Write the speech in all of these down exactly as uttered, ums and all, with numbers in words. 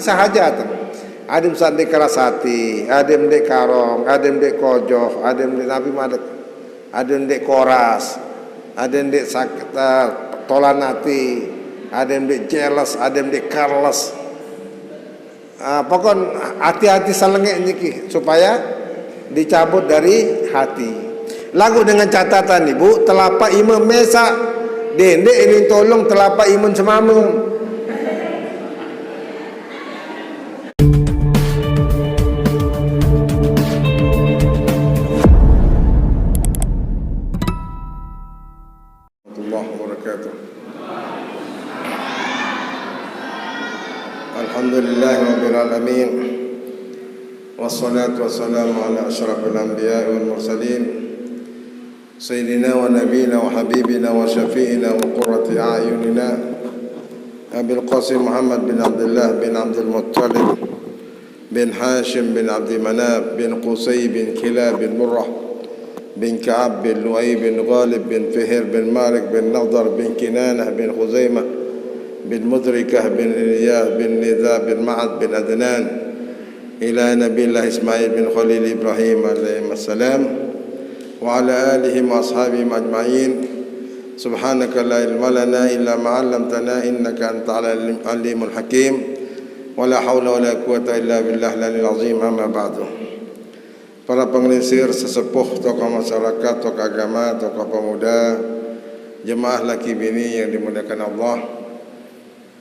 Sahaja tu. Ade saq ndeq keras ati, ade ndeq karong, ade ndeq kojoh, ade ndeq napi madek, ade ndeq koras, ade ndeq sak-, eh, tolan ati, ade ndeq jeles, ade ndeq kales. Ah, pokon hati-hati selenge niki supaya dicabut dari hati. Laguq dengan catatan, Ibu, telapak ime mesaq. Dendeq ini tolong telapak ime semame. Warahmatullahi wabarakatuh. Alhamdulillahirabbil alamin. Wassalatu wassalamu ala asyrafil anbiya'i wal mursalin. Sayyidina wa nabiyina wa habibina wa syafi'ina wa qurrati a'yunina Abil Qasim Muhammad bin Abdullah bin Abdul Muttalib bin Hashim bin Abdi Manaf bin Qusay bin Kilab bin Murrah bin Ka'ab bin Lu'ay bin Ghalib bin Fihir bin Malik bin Nadar bin Kinanah bin Khuzaimah bin Mudrikah bin Ilyas bin Nizar bin Ma'ad bin Adnan ila Nabiullah Ismail bin Khalil Ibrahim alaihissalam wa ala alihi wa ashabihim ajma'in. Subhanaka la ilma lana illa ma 'allamtana innaka antal alim-, alimul hakim. Wa la haula wa la quwwata illa billahil aliyil azim. Amma ba'du. Para penglingsir, sesepuh, tokoh masyarakat, tokoh agama, tokoh pemuda, jemaah laki bini yang dimuliakan Allah.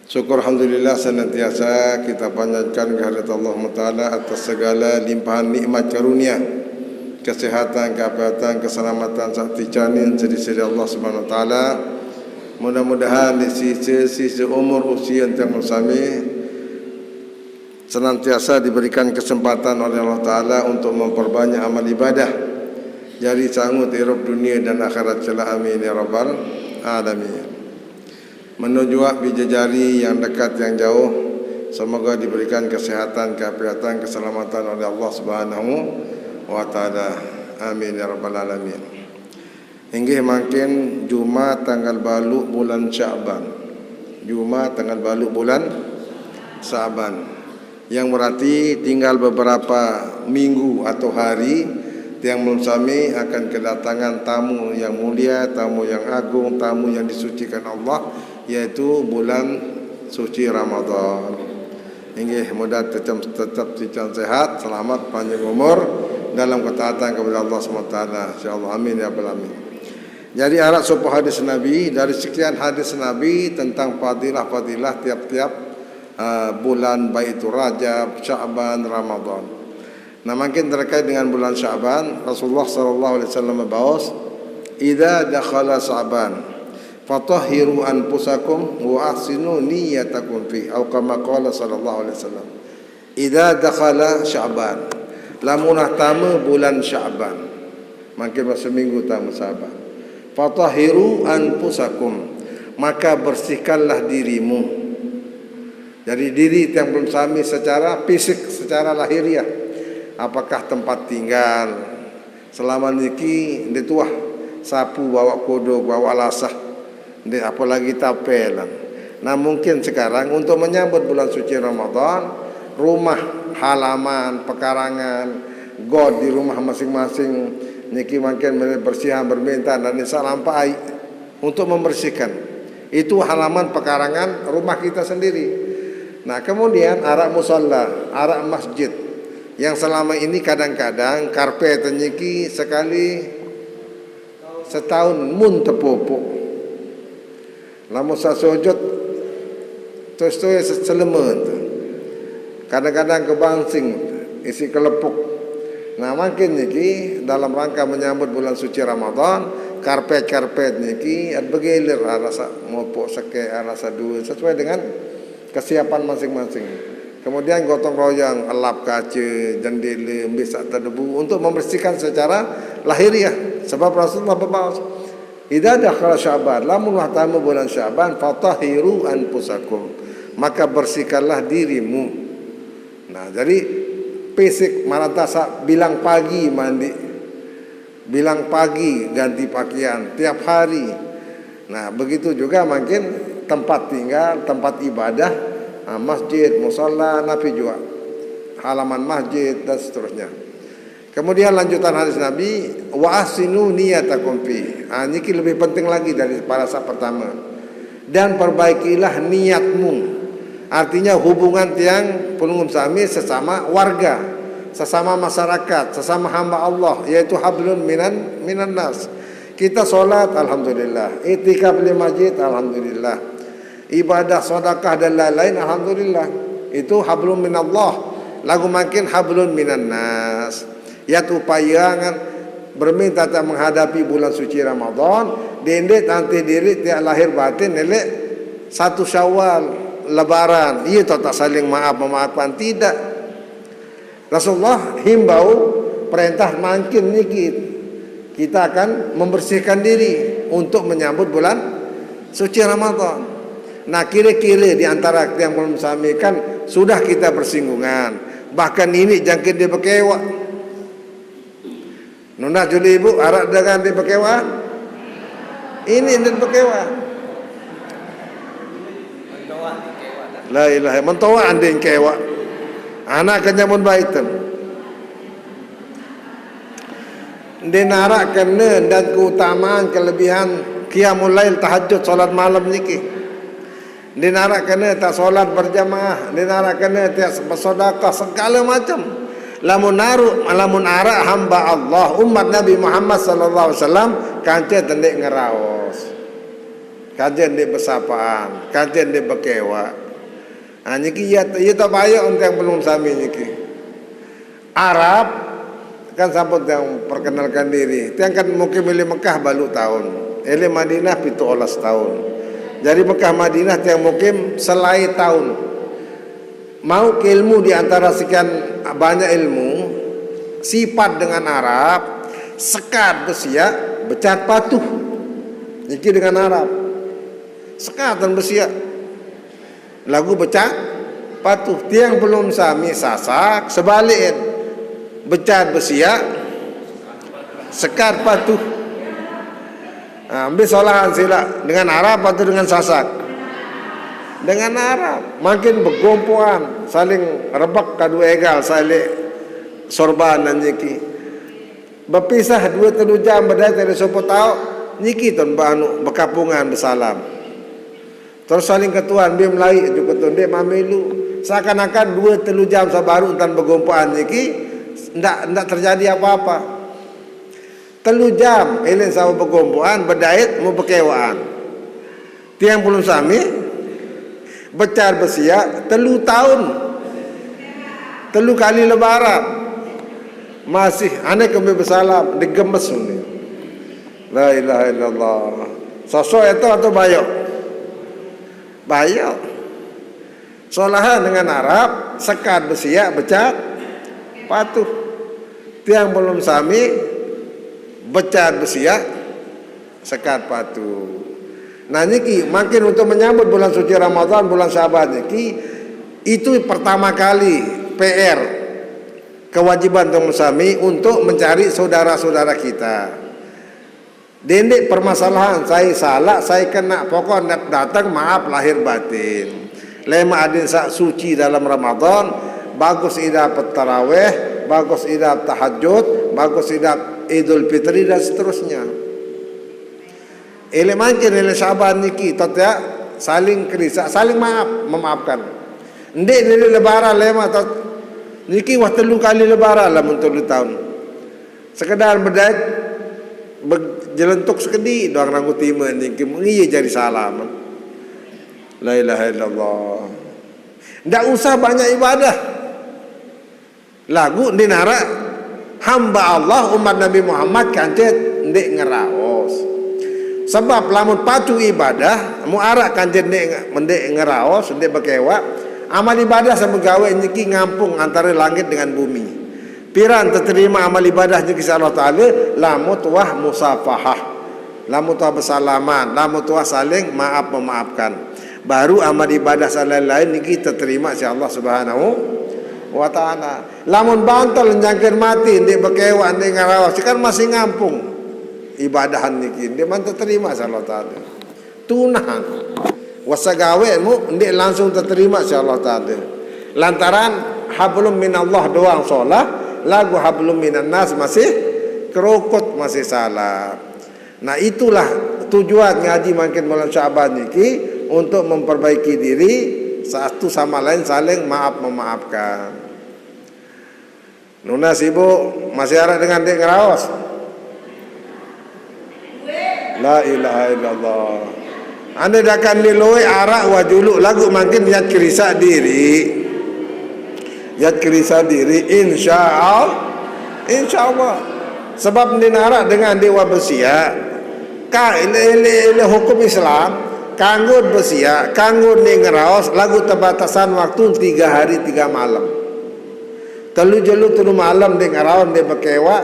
Syukur alhamdulillah senantiasa kita panjatkan kehadirat Allah Taala atas segala limpahan nikmat karunia, kesehatan, keafiatan, keselamatan saq ticanin seri-seri Allah Subhanahu wa Taala. Mudah-mudahan di sisa-sisa umur usia ente sami senantiasa diberikan kesempatan oleh Allah Taala untuk memperbanyak amal ibadah. Jari sangu irup dunie dan akhirat kelak. Amin ya rabbal alamin. Menuju bije jari yang dekat yang jauh, semoga diberikan kesehatan, keafiatan, keselamatan oleh Allah Subhanahu wa Taala. Amin ya rabbal alamin. Inggih mangkin Jumat tanggal baluq bulan Sya'ban. Jumat tanggal baluq bulan Sya'ban. Yang berarti tinggal beberapa minggu atau hari, tiang melem sami akan kedatangan tamu yang mulia, tamu yang agung, tamu yang disucikan Allah, yaitu bulan suci Ramadan. Inggih, mudah tetap, tetap, tetap sehat, selamat, panjang umur dalam ketaatan kepada Allah Subhanahu wa Taala. Insyaallah, amin ya rabbal alamin. Jadi, araq sopoq hadis Nabi, dari sekian hadis Nabi tentang fadilah-fadilah tiap-tiap, eh, bulan, baik itu Rajab, Sya'ban, Ramadan. Nah, mangkin terkait dengan bulan Sya'ban, Rasulullah sallallahu alaihi wasallam bebaos, "Idza dakhala Sya'ban, fatahhiru anfusakum wa ahsinu niyyatakum fi," au kama qala sallallahu alaihi wasallam. "Idza dakhala Sya'ban," lamun uah tame bulan Sya'ban, mangkin uah seminggu tame Sya'ban, "fatahhiru anfusakum," maka bersihkanlah dirimu. Jadi, diri tiang belem sami secara fisik, secara lahiriah. Apakah tempat tinggal? Selama niki ndeq tuah sapu, bawaq kodok, bawaq lasah, ndeq, apalagi tapelan. Nah, mungkin sekarang untuk menyambut bulan suci Ramadan, rumah, halaman, pekarangan, got di rumah masing-masing niki mangkin bersihan, berminta, dan isa lampaq aiq untuk membersihkan. Itu halaman pekarangan rumah kita sendiri. Nah, kemudian araq musala, araq masjid yang selama ini kadang-kadang karpet niki sekali setahun mun tepopoq. Lamun saq sujut, terus-terus selemen. Kadang-kadang kebangsing, isiq kelepuk. Nah, mangkin niki dalam rangka menyambut bulan suci Ramadan, karpet-karpet niki begilir, araq saq mopoq sekeq, araq saq due, sesuai dengan kesiapan masing-masing. Kemudian gotong royong, elap kace, jendele, mbe saq tedebu untuk membersihkan secara lahiriah. Sebab Rasulullah bebaos, "Idza dakhala Sya'ban," lamun uah tame bulan Sya'ban, "fatahhiru anfusakum," maka bersihkanlah dirimu. Nah, jadi fisik, maraq entan saq bilang pagi mandi, bilang pagi ganti pakaian tiap hari. Nah, begitu juga mungkin tempat tinggal, tempat ibadah, Ah, masjid, musala, napi jua, halaman masjid dan seterusnya. Kemudian lanjutan hadis Nabi, "Wa ahsinu niyatakum fi." Ah, niki lebih penting lagi dari pada saat pertama. "Dan perbaikilah niatmu." Artinya hubungan tiang pelungguh sami sesama warga, sesama masyarakat, sesama hamba Allah, yaitu hablun minan minan nas. Kita sholat, alhamdulillah. Itikaf di masjid, alhamdulillah. Ibadah, sedekah dan lain-lain, alhamdulillah. Itu hablum minallah. Lagu makin hablun minan nas. Yat upaya ngan berminta tak menghadapi bulan suci Ramadan, dende tantih diri tiak lahir batin nelek satu Syawal, Lebaran. Iya tau tak saling maaf memaafkan, tidak. Rasulullah himbau, perintah makin niki, kita akan membersihkan diri untuk menyambut bulan suci Ramadan. Nah, kira-kira di antara tiang pelungguh sami kan sudah kita bersinggungan. Bahkan ini jangkit dia berkewak. Nuna juli ibu, arak dengan dia berkewak. Ini dia berkewak. La ilaha, mentoa andin kewak. Anak kenyamun baitan. Dia narak kena dan keutamaan, kelebihan qiyamul lail, tahajud, salat malam niki. Dia narak kena tak salat berjamaah, dia narak kena tak bersedekah, segala macam. Lamun naru, lamun arak hamba Allah, umat Nabi Muhammad sallallahu alaihi wasallam, kanca tendik ngeraos. Kanca tendik bersapaan, kanca tendik berkewak. Ha, niki iya, iya tak payah untuk yang belum sami niki. Arab, kan sampun tiang perkenalkan diri. Tiang kan mukim ilih Mekah balu tahun. Ilih Madinah pitu olas tahun. Jadi Mekah Madinah tiang mukim selai tahun. Mau ke ilmu di antara sekian banyak ilmu, sifat dengan Arab, sekat besiak, becat patuh. Niki dengan Arab. Sekat dan besiak. Lagu becat patuh. Tiang belum sami Sasak, sebalik. Becat besiak, sekat patuh. Ha, ambil solahan sila dengan Arab atau dengan Sasak? Dengan Arab. Makin begompoan, saling rebek kadu egal, saling sorban dan niki. Berpisah dua telu jam bedai dari sopo tau, niki ton anu bekapungan besalam. Terus saling ketuan, dia melai juga tu, dia mamilu. Seakan-akan dua telu jam sabaru entan begompoan niki, ndak ndak terjadi apa-apa. Telu jam, ilin sama begompoan, bedait, mau bekewaan. Tiang pulun sami, becar besiak, telu tahun. Telu kali lebaran. Masih, aneh kami besalam, digemes ni. La ilaha illallah. Sosok itu atau bayok? Bayok. Solahan dengan Arab, sekat besiak, becat patuh. Tiang belum sami, becat besiak, sekat patuh. Nah, niki makin untuk menyambut bulan suci Ramadan, bulan Syaban niki, itu pertama kali P R, kewajiban tong sami untuk mencari saudara-saudara kita. Dendik permasalahan, saya salah, saya kena, pokok ndak datang, maaf lahir batin. Lema adin sak suci dalam Ramadan, bagus ida taraweh, bagus ida tahajud, bagus ida Idul Fitri dan seterusnya. Ele mancin, ele Syaban niki, totia saling kerisa, saling maaf, memaafkan. Ndik nili lebaran lema tot niki wah telu kali lebaran lah mun telu tahun. Sekedar bedait, be-, jelentuk sekedi doang rangku tima niki, mengiya jari salam. La ilaha illallah. Ndak usah banyak ibadah. Lagu ndi narak hamba Allah umat Nabi Muhammad kancit ndik ngeraos. Sebab lamun pacu ibadah, mu arak kancit ndik nge-, ndik ngeraos, ndik bekewak, amal ibadah sama gawe niki ngampung antara langit dengan bumi. Piran terima amal ibadah niki si Allah Ta'ala, lamun tuah musafahah. Lamun tuah bersalaman, lamun tuah saling maaf memaafkan. Baru amal ibadah selain lain niki terima si Allah Subhanahu wa Ta'ala. Lamun bantal nyangkir mati, ndik bekewak, ndik ngeraos, kan masih ngampung ibadahan niki, ndik man terima si Allah Ta'ala. Tunahan. Wasa gawe mu ndeq langsung teterima, insyaallah taala. Lantaran hablum minallah doang salah, laguq hablum minannas masih kerokot, masih salah. Nah, itulah tujuan ngaji mangkin bulan Syaban niki, untuk memperbaiki diri, satu sama lain saling maaf memaafkan. Nunas ibu, masih araq dengan ndeq ngeraos? La ilaha illallah. Ande dakan ndeq lueq araq wah juluq, laguq mangkin yat kerisaq diriq. Yat kerisaq diriq, insyaallah. Insyaallah. Sebab ndeq araq dengan ndeq wah besiaq. Ka, ile, ile, ile hukum Islam, kanggo besiaq, kanggo ndeq ngeraos, laguq tebatasan waktu tiga hari tiga malam. Telu jelo telu malem ndeq ngeraos, ndeq bekewaq,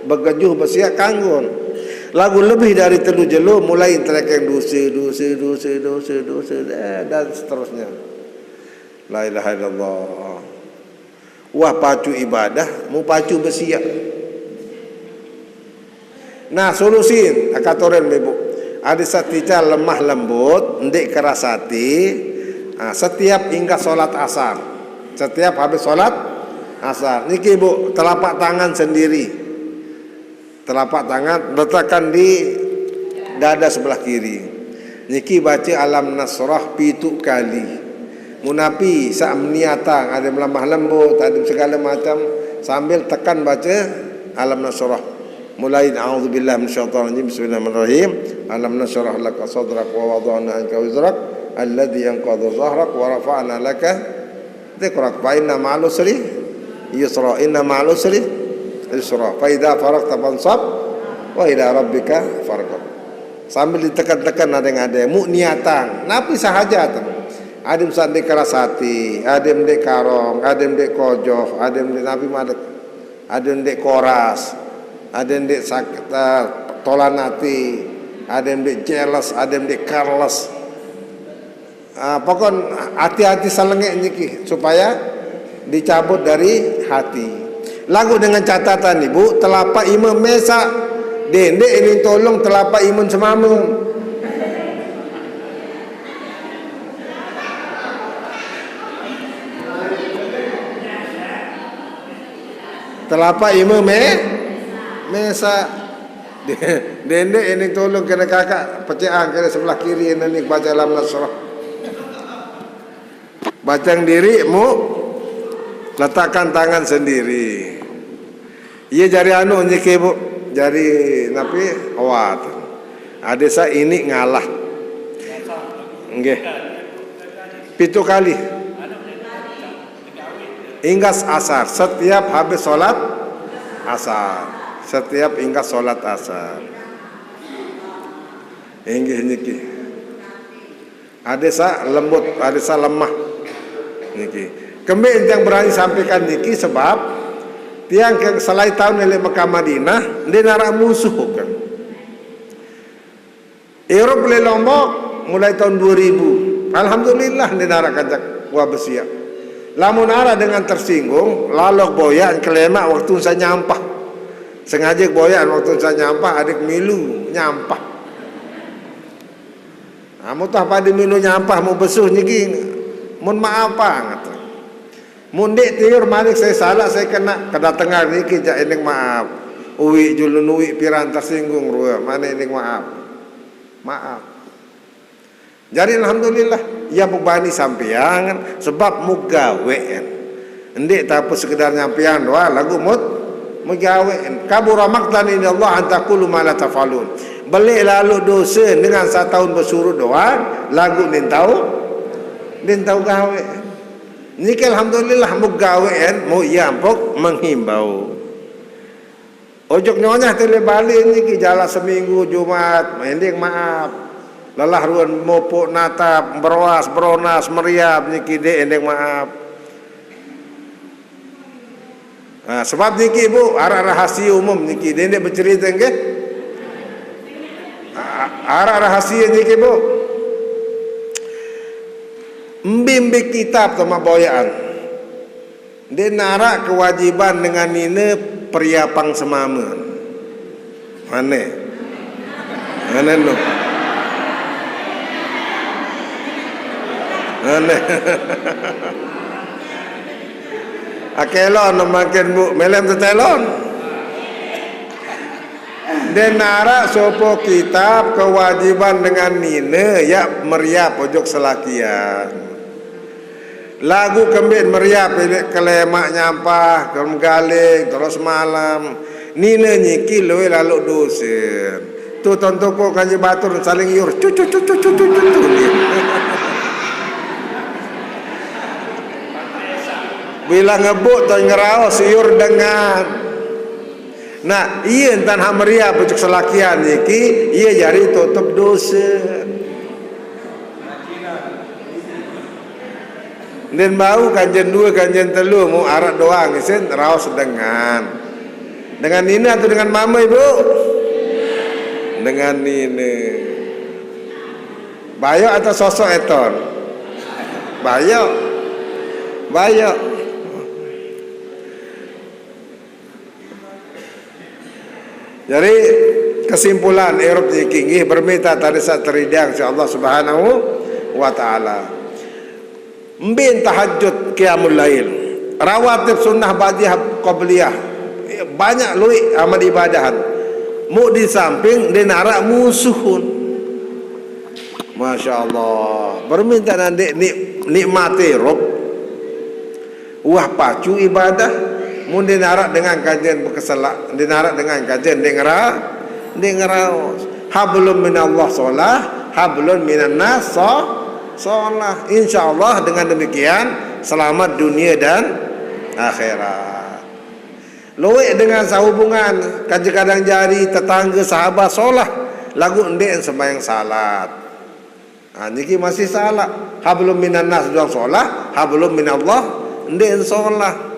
begejuh besiaq, kanggo. Laguq lebih dari telu jelo mulai ntelekeng dose, dose, dose, dose, dose, eh, dan seterusnya. La ilaha illallah. Wah pacu ibadah, mu pacu besiaq. Nah, solusin, akatoren, Ibu. Ade saq ticaq lemah lembut, ndeq keras ati, ah, setiap inggas solat asar. Setiap habis solat asar. Niki, Bu, telapak tangan sendiri. Telapak tangan letakkan di dada sebelah kiri. Niki bace Alam Nasrah pitu kali. Mun napi saq niatang, ade lemah lembut, ade segale macem, sambil tekan bace Alam Nasrah. Mulai, a'udzubillahi minasyaitonir rajim. Bismillahirrahmanirrahim. Alam nasyrah laka sadrak wa wada'na anka wizrak alladzi anqadha zahrak wa rafa'na laka dzikrak. Fa inna ma'al usri yusra. Inna ma'al usri yusra. Fa idza faraghta fansab wa ila rabbika farghab. Sambil ditekan-tekan ade-ade. Mu niatang. Napi sahajat? Ade saq ndeq keras ati, ade ndeq karong, ade ndeq kojoh, ade ndeq napi malik. Ade ndeq koras, ade ndeq sak-, eh, tolan ati, ade ndeq jealous, ade ndeq careless. Ah, pokon ati-ati selengek niki supaya dicabut dari hati. Laguq dengan catatan, Ibu, telapak ime mesaq. Dendeq ening tolong telapak imen semame. Telapak ime me-, mesaq. Dendeq ening tolong kene kakak, peceqang kene sebelah kiri, ening bace Alam Nasrah. Baceng diriq, mu letakkan tangan sendiri. Iye jari anu niki, Bu. Jari napi? Awat. Ade saq iniq ngalah. Nggih. Pitu kali. Inggas asar, setiap habis sholat asar. Setiap inggas sholat asar. Inggih niki. Ade saq lembut, ade saq lemah. Niki. Kembeq tiang berani sampaikan niki sebab tiang ke selai taun leq Mekah Madinah, ndeq naraq musuh kan. Eropa leq Lombok mulai taun due ribu. Alhamdulillah, ndeq naraq kancaq wah besiaq. Lamun araq dengan tersinggung, lalo boyaq kelemaq waktu saq nyampah. Sengaje boyaq waktu saq nyampah, adeq milu nyampah. Nah, mun tah pade milu nyampah, mun besuh niki, mun maaf banget. Mun ndeq tiur malik, sai salaq, sai kenaq, kedatengan niki jaq ening maaf. Uiq julun uiq piran tersinggung rue, mane ening maaf. Maaf. Jari alhamdulillah, ya bebani sampeang, sebab mugawean. Ndeq tape sekedar nyampeang doang, laguq mut-, mugawean. Kabura maqtan indallah an taqulu ma la taf'alun. Beleq lalo dose dengan saq taun besurut doang, laguq ndeqn tao, ndeqn tao gawean. Niki alhamdulillah mugawean, mu-, ya mpok menghimbau. Ojok nyonyah tele bale niki jalak seminggu Jumat, mending maaf. Lelah ruen mopoq natap, beroas, beronas, meriap niki ndeq endeng maaf. Nah, sebab niki, Bu, araq rahasie umum niki, ndeq, ndeq becerite nggih. A-, araq rahasie niki, Bu. Mbe-mbe kitab tama boyaqan. Ndeq naraq kewajiban dengan nine periapang semame. Mane? Mane no? Aneh. Akelon makin bu melem tetelon. Den araq sopoh kitab kewajiban dengan nine yaq meriah ojok selakian. Laguq kembeq meriah pileq kelemaq nyampah, kelem galing, terus malam. Nine niki lueq laloq dose. Tu ton toko kance batur saling iur. Cucu cucu cucu cucu. Bila ngebuk ton ngeraos iur dengan. Nah, ie entan haq meriah pucuk selakian niki, ie jari tutup dose. Ndeqn bau kanjen due, kanjen telu, mu araq doang isin raos dengan. Dengan nine atau dengan mame, Ibu? Dengan nine. Bayoq atau sosok eton? Bayoq. Bayoq. Jari, kesimpulan, irup niki nggih bermita tadi saq terideang siq Allah Subhanahu wa Ta'ala. Mbe tahajud, qiyamul lail, rawatib, sunnah, ba'diyah, qabliyah, banyak lueq amal ibadahan. Muq di samping ndeqn araq musuhun. Masya Allah. Bermita nandeq nik-, nikmati irup. Wah pacu ibadah, mun ndeqn araq dengan kajen bekeselaq, ndeqn araq dengan kajen ndeq ngera-, ndeq ngeraos. Hablum minallah solah, hablum minan nas so-, solah. Insya Allah dengan demikian selamat dunia dan akhirat. Lueq dengan sehubungan, kance kadang jari, tetangge, sahabat solah, laguq ndeqn sembahyang salat. Ha, niki masih salaq. Hablum minan nas doang solah, hablum minallah ndeqn solah.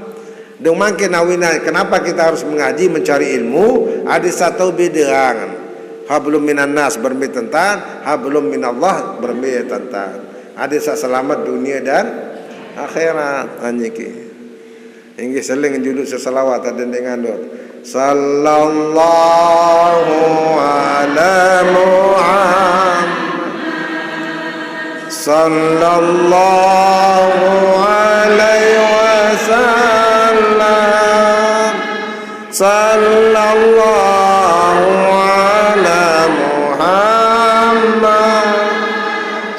Dong mangkin awinan, kenapa kita harus mengaji, mencari ilmu? Adeq saq tao bedeang. Hablum minan nas berembe tentan, hablum minallah berembe tentan. Adeq saq selamet dunie dan akhirat. Ha, niki. Inggih seling juluq seselawat adeq ndeq ngandut. Sallallahu ala Muhammad. Sallallahu alaihi wasallam. Sallallahu ala Muhammad.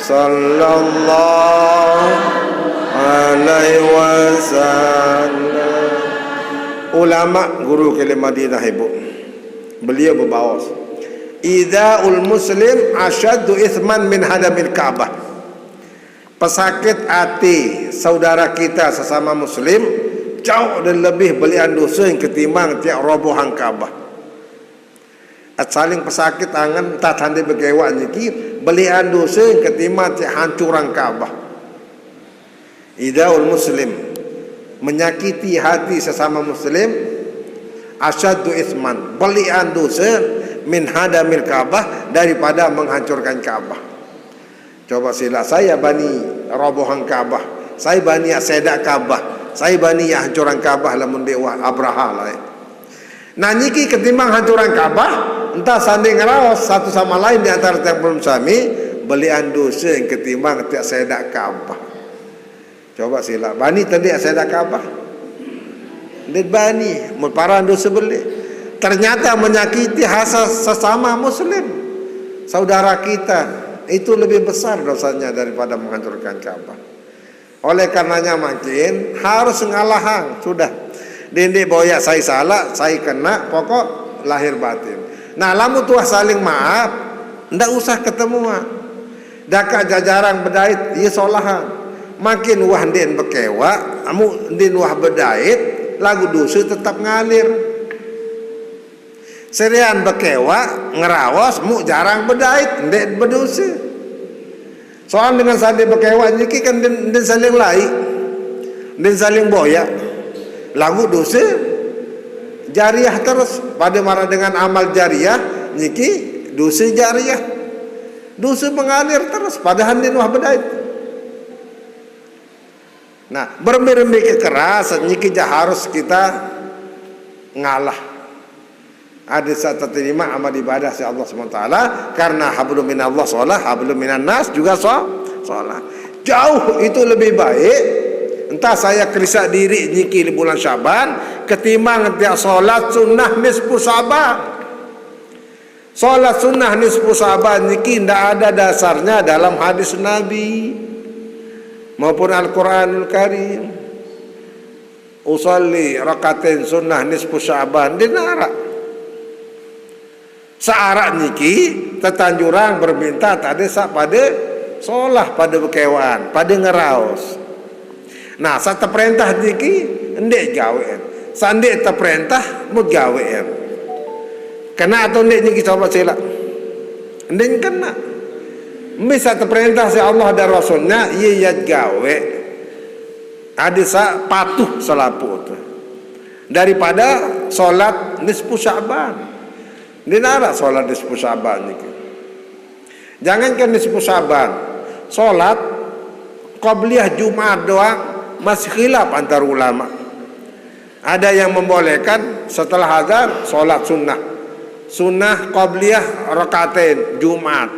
Sallallahu alaihi wasallam. Ulama guru ke leq Madinah, Ibu. Beliau bebaos, "Idzaul muslim asyaddu itsman min hadamil Ka'bah." Pesakit ati saudara kita sesama muslim jauh dan lebih beleqan dose ketimbang tiaq robohan Ka'bah. Saling pesakit angen, entah tande bekewaq niki, beleqan dose ketimbang tiaq hancuran Ka'bah. Idzaul muslim, menyakiti hati sesama muslim, asyaddu itsman, beleqan dose, min hadamil Ka'bah, daripada menghancurkan Ka'bah. Coba silaq, sai bani robohan Ka'bah, sai bani yaq sedaq Ka'bah, sai bani yaq hancuran Ka'bah lamun ndeq wah Abrahah laeq. Nah, niki ketimbang hancuran Ka'bah, entah sande ngeraos satu sama lain di antare tiang pelungguh sami, beleqan dose ketimbang tiaq sedaq Ka'bah. Coba silaq, bani tande sedaq Ka'bah? Ndeq bani, mun paran dose beleq. Ternyata menyakiti hasa sesama muslim, saudara kita, itu lebih besar dosanya daripada menghancurkan Ka'bah. Oleh karenanya mangkin harus ngalahang, sudah. Ndeq boyaq sai salaq, sai kenaq, pokok lahir batin. Nah, lamun tuah saling maaf, ndak usah ketemuan. Dakaq jajarang bedait, ie solahan. Mangkin wah ndeqn bekewaq, amu ndeqn wah bedait, laguq dose tetep ngalir. Serean bekewaq, ngeraos, muq jarang bedait, ndeq bedose. Soal dengan sande bekewaq niki kan ndeqn, ndeqn saling laiq, ndeqn saling boyaq. Laguq dose jariah terus. Pade maraq dengan amal jariah niki dose jariah. Dose mengalir terus, padahal ndeqn wah bedait. Nah, berembe-rembe kekerasan niki jaq harus kita ngalah. Adeq saq teterimaq amal ibadah siq Allah Subhanahu wa Ta'ala, karena hablum minallah solah, hablum minan nas juga so-, solah. Jauh itu lebih baik. Entah saya kerisak diri niki di bulan Syaban ketimbang tiap solat sunnah nisfu Syaban. Solat sunnah nisfu Syaban niki ndak ada dasarnya dalam hadis Nabi maupun Al-Quranul Karim. Usalli rakatain sunnah nisfu Syaban, dia narak. Saarak niki tetanjurang berminta tadi sak pada solah pada bekewaan, pada ngeraos. Nah, sak teperintah niki ndik gawean. Sak ndik teperintah mut gawean. Kena atau ndik niki coba sila. Ndik kena. Mbi sak teperintah si Allah dan Rasulnya, iya yat gawe. Ada sak patuh selapu tu. Daripada solat nisfu Syaban. Dia narak solat nisfu Syaban niki. Jangankan nisfu Syaban, solat qabliyah Jumat doang masih khilaf antar ulama. Ada yang membolehkan setelah azan solat sunnah, sunnah qabliyah rakatain Jumat.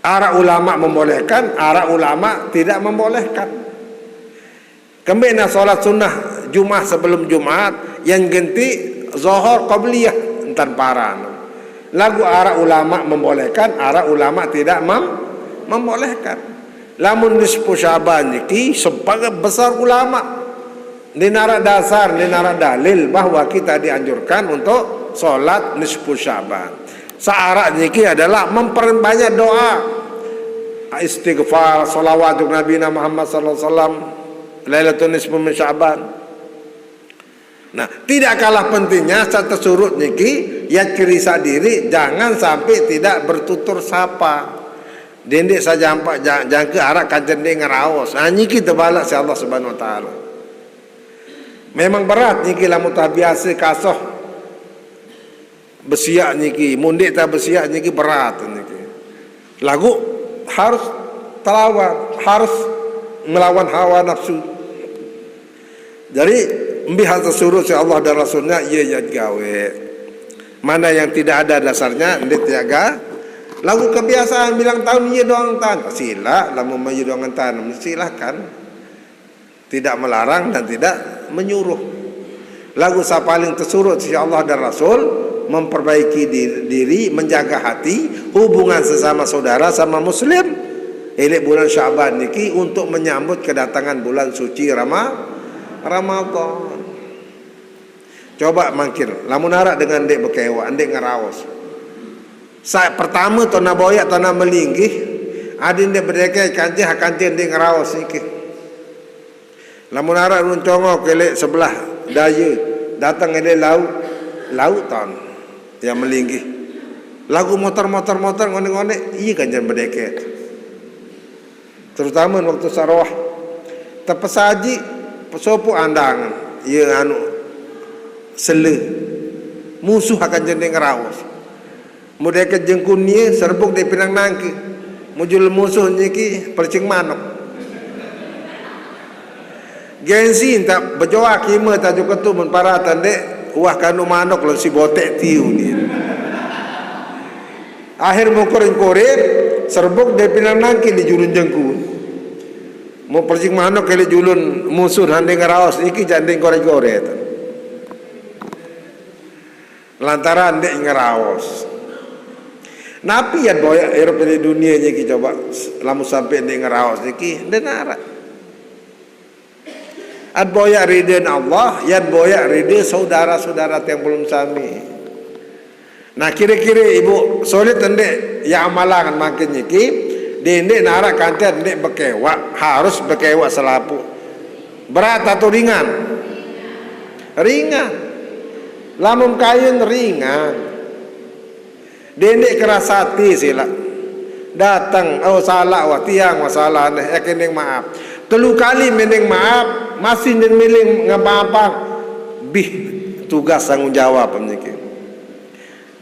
Arak ulama membolehkan, arak ulama tidak membolehkan. Kembina solat sunnah Jumat sebelum Jumat, yang genti Zohor qabliyah entan paran. Lagu arak ulama membolehkan, arak ulama tidak mem membolehkan. Lamun nisfu Syaban niki sebagai besar ulama, ndak narak dasar, ndak narak dalil bahwa kita dianjurkan untuk solat nisfu Syaban. Saarak niki adalah memperbanyak doa, istighfar, salawat untuk Nabi Muhammad sallallahu alaihi wasallam, Lailatul Nisfu min Syaban. Nah, tidak kalah pentingnya saat tersurut niki, ya kerisa diri, jangan sampai tidak bertutur sapa. Dendik saja ampak jangka arak kancen dek ngeraos. Nah, niki tebalak si Allah Subhanahu Wa Taala. Memang berat niki lamun tak biasa kasoh besiak niki, mundik tak besiak niki berat niki. Lagu harus terlawan, harus melawan hawa nafsu. Jadi mbi hak tersuruh si Allah dan Rasulnya, ia yang gawe. Mana yang tidak ada dasarnya, ndik tiaga. Lagu kebiasaan bilang tahun ia doang tan. Sila lamun ia doang tan, silahkan. Tidak melarang dan tidak menyuruh. Lagu sa paling tersurut si Allah dan Rasul memperbaiki diri, menjaga hati, hubungan sesama saudara sama muslim. Elek bulan Syaban niki untuk menyambut kedatangan bulan suci Rama, Ramadan. Coba mangkin, lamun arak dengan dek bekewa, dek ngeraos. Sa pertama tona boyak tona melinggih, adin dek berdeke kancih kancih dek ngeraos niki. Lamun arak run congo kelek sebelah daya, datang elek laut, laut tan yang melinggih. Lagu motor motor motor ngonek ngonek, iya kan jangan berdeket. Terutama waktu saroah. Tepesaji, pesopo andang, iya anu sele. Musuh akan jendeng raos. Mudai ke jengkun nie serbuk di pinang nangki. Mujul musuh nyiki percing manok. Gengsi tak bejoa kima tajuk ketu men paratan dek wah kanu manok lalu si botek tiu ni. Akhir mukur ingkurin serbuk di pinang nangki di julun jengkun. Mau percing manok kali julun musuh handing raos iki janding gore-gore. Lantaran dek ngeraos. Napi yat boyak irup di dunia nyiki coba lamun sampai dek ngeraos nyiki ndak narak. At boyak ridin Allah, yat boyak ridin saudara-saudara yang belum sami. Nah kira-kira ibu sulit ndek ya amalan makin nyiki, di ndek narak kantet ndek bekewak, harus bekewak selapu. Berat atau ringan? Ringan. Lamun kayun ringan. Dendik keras hati sila. Datang, oh salah wah tiang masalah neh, eh kending maaf. Telu kali mending maaf, masih den miling ngapa-apa. Bih, tugas tanggung jawab nyiki.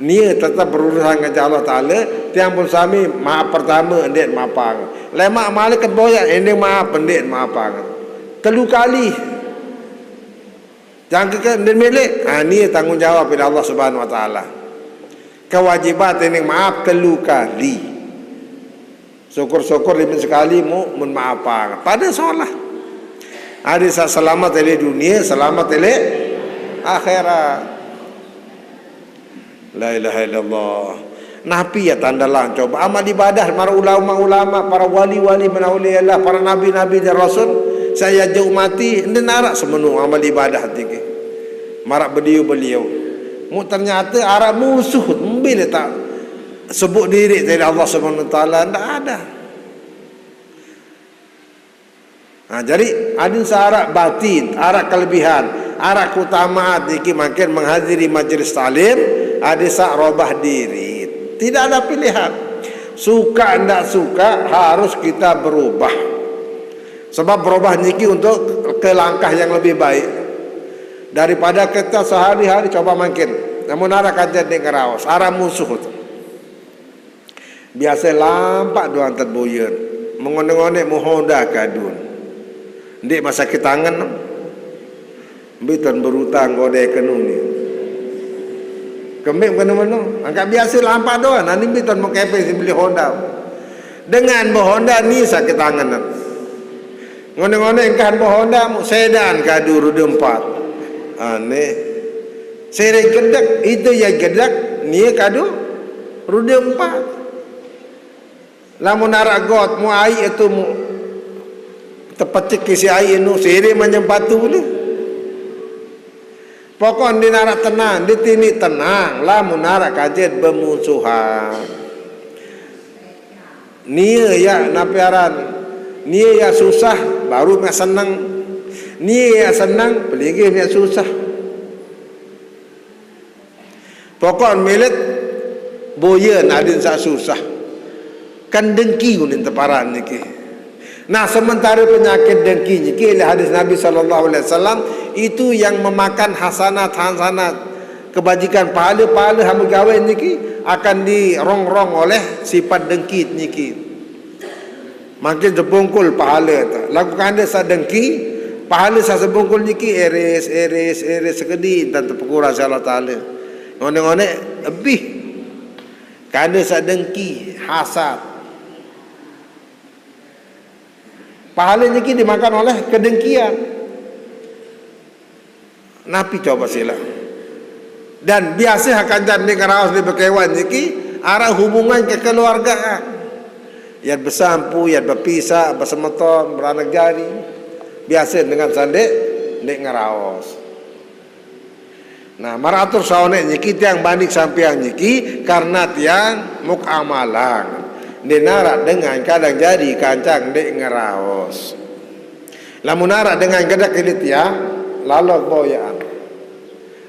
Nia tetap berurusan dengan Allah Taala. Tiang pun sami maaf pertama ndik mapang. Lemak malik ket boyak ending maaf ndik mapang. Telu kali. Jangka ke ndik milik, ha, nia tanggung jawab pada Allah Subhanahu Wa Taala. Kewajiban ending maaf telu kali. Syukur-syukur lima sekali mu mun maafang. Pada solah. Ada sa selamat ele dunia, selamat ele akhirat. La ilaha illallah. Napi ya tandalang coba amal ibadah para ulama-ulama, para wali-wali min auliya Allah, para nabi-nabi dan rasul, saya jauh mati, ndak narak semenu amal ibadah tiki. Marak beliau-beliau. Mu ternyata arak musuh, mbil tak sebut diri dari Allah Subhanahu wa taala, ndak ada. Ha, jadi adin searak batin, arak kelebihan, arak keutamaan niki makin menghadiri majlis taklim, ada sak robah diri. Tidak ada pilihan. Suka ndak suka harus kita berubah. Sebab berubah niki untuk ke langkah yang lebih baik. Daripada kita sehari-hari coba makin. Namun arak kaja ndak ngeraos, arak musuh tu. Biasa lampak doan tet boyen. Mengonek-onek mu Honda kadun. Ndik masa ke tangan. Mbiton berutang gode kenu ni. Kemik kenu menu. Angkat biasa lampak doan. Nanti mbiton mau kepeng si beli Honda. Dengan be Honda ni sakit tangan. Ngonek-ngonek engkah be Honda mu sedan kadu roda empat. Aneh. Sering gedek, itu ya gedek, ni kadu roda empat. Lamun arak got mu ai itu mu tepecik isi ai nu sering menyempatu ni. Pokok di narak tenang, di tini tenang, lamun narak kajet bermusuhan. Nia ya napi aran. Nia ya susah, baru mak senang. Nia ya senang, peligi mak susah. Pokok milet boyen adin sak susah. Kan dengki ulin teparan niki. Nah, sementara penyakit dengki niki oleh hadis Nabi sallallahu alaihi wasallam itu yang memakan hasanat-hasanat kebajikan pahala-pahala hamba gawe niki akan dirongrong oleh sifat dengki niki. Makin sebungkul pahala tu. Lagu kanda sa dengki, pahala sa sebungkul niki iris, iris, iris sekedi dan terpekura si Allah Taala. Ngonek-ngonek lebih kanda sa dengki, hasad. Pahala niki dimakan oleh kedengkian. Napi coba sila? Dan biasa akan jande ngeraos di bekewan niki arah hubungan kekeluargaan. Yat besampu, yat bepisah, besemeton, beranak jari. Biasa dengan sande ndik ngeraos. Nah, maratur saonek niki tiang bandik sampiang niki karena tiang muk amalang. Ndik narak dengan kadang jari kancang ndik ngeraos. Lamun arak dengan gedek ilit ya, lalok boyaan.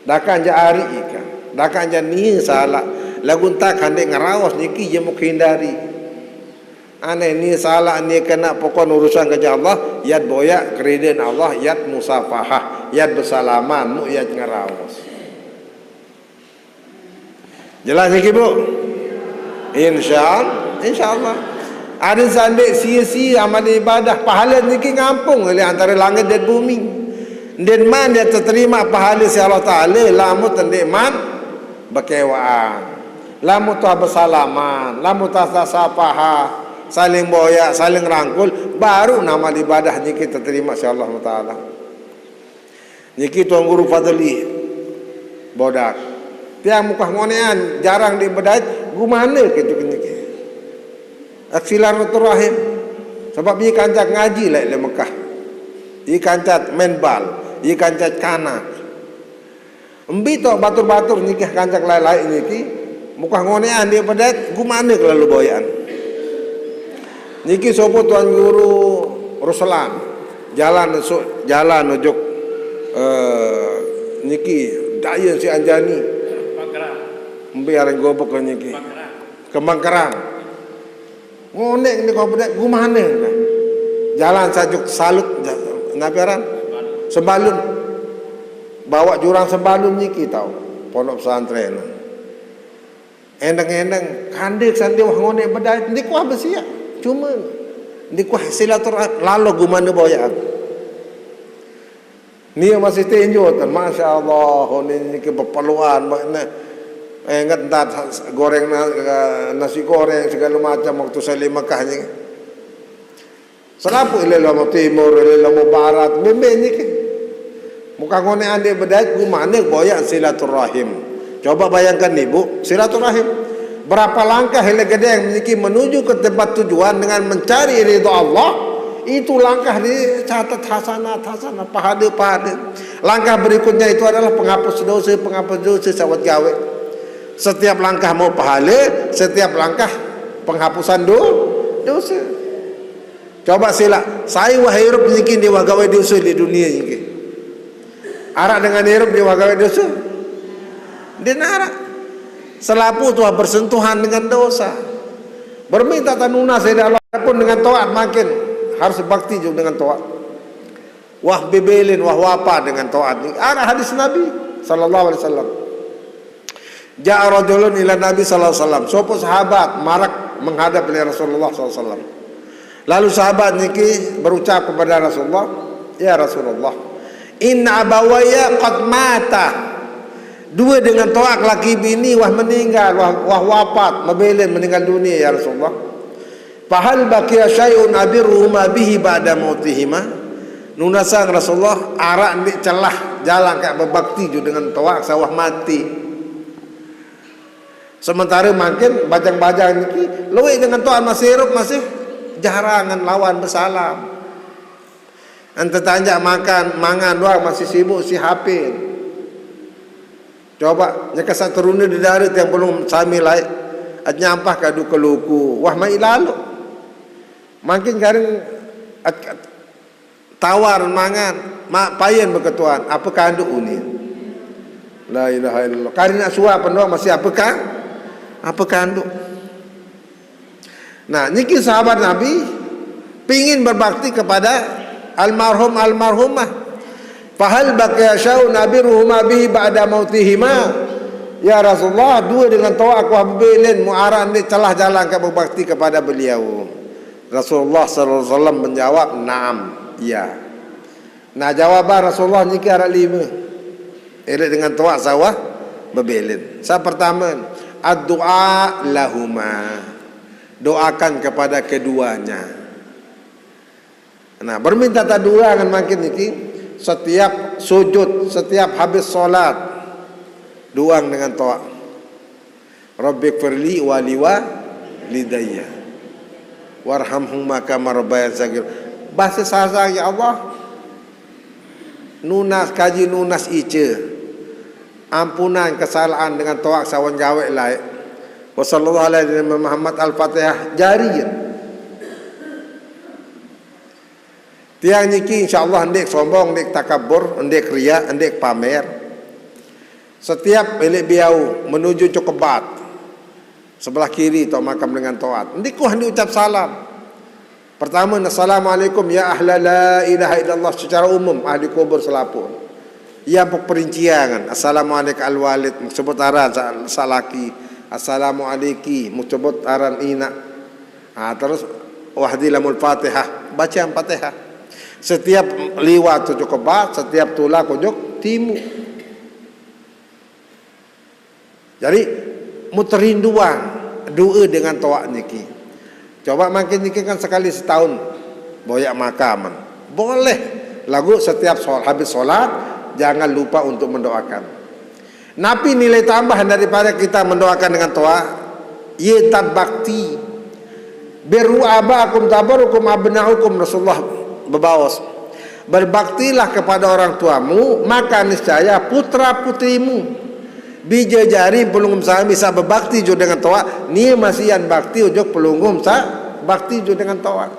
Dakan ja ari ika, dakan ja ni salah. Lagun tak handek ngeraos niki je muk hindari. Aneh ni salah ni kena pokon urusan kerja Allah, yat boyak keridin Allah, yat musafahah, yat bersalaman, mu yat ngeraos. Jelas niki, Bu? Insya Allah, insya Allah. Ada sandik sia-sia amal ibadah, pahala niki ngampung oleh antara langit dan bumi. Ndik man dia terima pahala si Allah Taala, lamun ndik man bekewaan. Lamun tuah bersalaman, lamun tuah sapaha, saling boyak, saling rangkul, baru nama ibadah niki terima si Allah Taala. Niki Tuan Guru Fadli Bodak. Tiang mukah ngonean, jarang di bedait, gumana gitu niki. Aksilaturrahim. Sebab ia kancak ngaji lai le Mekah. Ia kancak main bal, ia kancak kanak. Embi tok batur-batur niki kancak lai-lai niki. Mukah ngonean dia bedait, gumana kelalu boyaan. Niki sopo Tuan Guru Ruslan. Jalan su-, jalan ujuk, eh, niki Dayan si Anjani. Embi areng gobek niki. Kembang Kerang. Ngonek ni kau bedait gumana. Jalan sajuk salut, ja-, napi aran? Sembalun. Bawa jurang Sembalun niki tau. Pondok pesantren. Endeng-endeng, kande sande wah ngonek bedait, ndik wah besiak. Cuma, ndik wah silaturahim, lalo gumana boyaan. Nia masih tinju, tan. Masya Allah, ni, ni ke beperluan, mak-, ne-, eh, ingat entar goreng na-, nasi goreng segala macam waktu saya di Mekah ni. Selapuq, ileq lamo timur, ileq lamo barat, bembeq niki. Muka ngoneq andeq bedait, gumane boyaq silaturahim. Coba bayangkan, Ibu, silaturahim. Berapa langkah ileq gedeng niki menuju ke tempat tujuan dengan mencari ridho Allah, itu langkah dicatat hasanat, hasanat, pahale, pahale. Langkah berikutnya itu adalah penghapus dosa, penghapus dosa sawat gawe. Setiap langkah mau pahale, setiap langkah penghapusan do-, dosa. Coba silaq, sai wah irup niki ndeq wah gawe dosa leq dunie niki. Araq dengan irup ndeq wah gawe dosa? Ndeq naraq. Selapuq tuah bersentuhan dengan dosa. Berminta tanunas leq Allah pun dengan toaq makin harus bakti jok dengan toaq. Wah bebelen, wah wapar dengan toaq niki. Araq hadis Nabi sallallahu alaihi wasallam. Ja'a rajulun ila Nabi sallallahu alaihi wasallam. Sopoq sahabat maraq menghadap leq Rasulullah sallallahu alaihi wasallam. Lalu sahabat niki berucap kepada Rasulullah, "Ya Rasulullah, inna abawaya qad mata." Due dengan toaq laki bini wah meninggal, wah, wah wapat, mebelen, meninggal dunie, ya Rasulullah. "Fahal baqiya syai'un abirruhuma bihi ba'da mautihima?" Nunasang Rasulullah, araq ndeq celah jalan kaq bebakti jok dengan toaq saq wah mati. Sementare mangkin bajang-bajang niki lueq dengan toaq masih irup, masih jarangan lawan besalam. Ente tanjak makan, mangan doang masih sibuk si H P. Coba, nyekesaq terune dedare tiang pelungguh sami laeq, et nyampah kadu keluku. Wah, maiq lalo. Mangkin karing et, et tawar mangan, maq payen beketuan, ape kanduq unin. La ilaha illallah. Karing naq suap doang masih ape kan-, ape kanduq. Nah, niki sahabat Nabi pingin berbakti kepada almarhum almarhumah. "Fahal baqiya syai'un abirruhuma bihi ba'da mautihima?" Ya Rasulullah, due dengan toaq wah bebelen, muq araq ndeq celah jalan kaq berbakti kepada beliau. Rasulullah sallallahu alaihi wasallam menjawab, "Naam, iya." Nah, jawaban Rasulullah niki araq lime. Ileq dengan toaq saq wah bebelen. Saq pertame, addu'a lahuma. Doakan kepada keduanya. Nah, berminta ta doa ngan mangkin niki, setiap sujud, setiap habis salat, doang dengan toaq. Rabbighfirli wa liwalidayya warhamhuma kama rabbayani shaghira. Base Sasak, "Ya Allah, nunas, kaji nunas ice. Ampunan kesalahan dengan toaq saq wah gaweq laeq." Wa sallallahu ala sayyidina Muhammad, Al-Fatihah, jari. Tiang niki insyaallah ndeq sombong, ndeq takabur, ndeq riak, ndeq pamer. Setiap ileq biau menuju jok kebat, sebelah kiri toq makam dengan toaq. Ndeq kuah ndeq ucap salam. Pertame, "Assalamualaikum ya ahla la ilaha illallah," secara umum, ahli kubur selapuq. Ie ampoq perincian, "Assalamualaikum al-walid," muq sebut aran saq, saq laki. "Assalamualaikum," muq sebut aran inaq. Ah, terus, "Wahdi lahumul Fatihah," bacaan Fatihah. Setiap liwat ojok kebat, setiap tulak ojok timuq. Jadi, muterinduan doe dengan toaq niki. Coba mangkin niki kan sekali setahun boyaq makaman. Boleh. Laguq setiap sol-, habis solat, jangan lupa untuk mendoakan. Napi nilai tambah daripada kita mendoakan dengan toaq? Ye tat bakti. "Birru abaakum tabarrukum abnaukum," Rasulullah bebaos. "Berbaktilah kepada orang tuamu, maka niscaya putra-putrimu." Bije jari pelungguh sami saq bebakti jok dengan toaq, nie masian bakti ojok pelungguh saq bakti jok dengan toaq.